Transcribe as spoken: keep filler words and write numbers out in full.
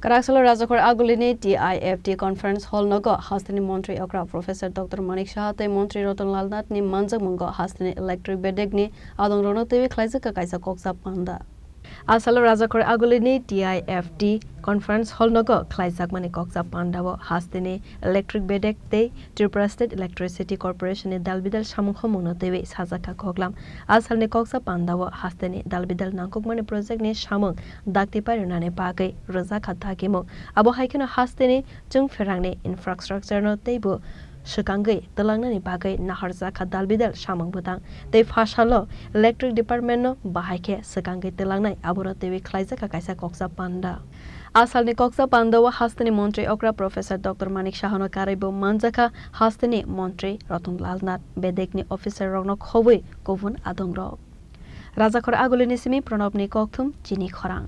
Kwrak salo Rajakhor Agulini T I F T Conference Hall nogo hasteni Montri okra Professor Doctor Manik Saha tei Montri Ratan Lal Nath ni manjakmungo hasteni electric bedek ni adong rokno twiwi khlaijak kaisa koksa panda. A salo Rajakhor Agulini T I F T Conference Hall nogo khlaijakmani koksa panda o hasteni electric bedek tei Tripura State Electricity Corporation ni dalbidal samung khomungno twiwi sajak kha koklam. A salni koksa panda o hasteni dalbidal nangkukmani project ni samung dakti pairwnani bagwi rwjak kha dagimung. Abo hai kheno hasteni chwng pherangni infrastructure no teibo swkangwi twlangnani bagwi naharjak kha dalbidal samung bwtang. Tei pha salo electric department no bahai khe swkangwi twlangnai abono twiwi khlaijak kha kaisa koksa panda. A salni koksa panda o hasteni montri okra Professor Doctor Manik Saha no karwi bo manjak kha hasteni montri Ratan Lal Nath, bedek ni officer rokno khobwi kubun adong rok. Rajakhor Agulini simi Pranab ni kokthum chini khorang.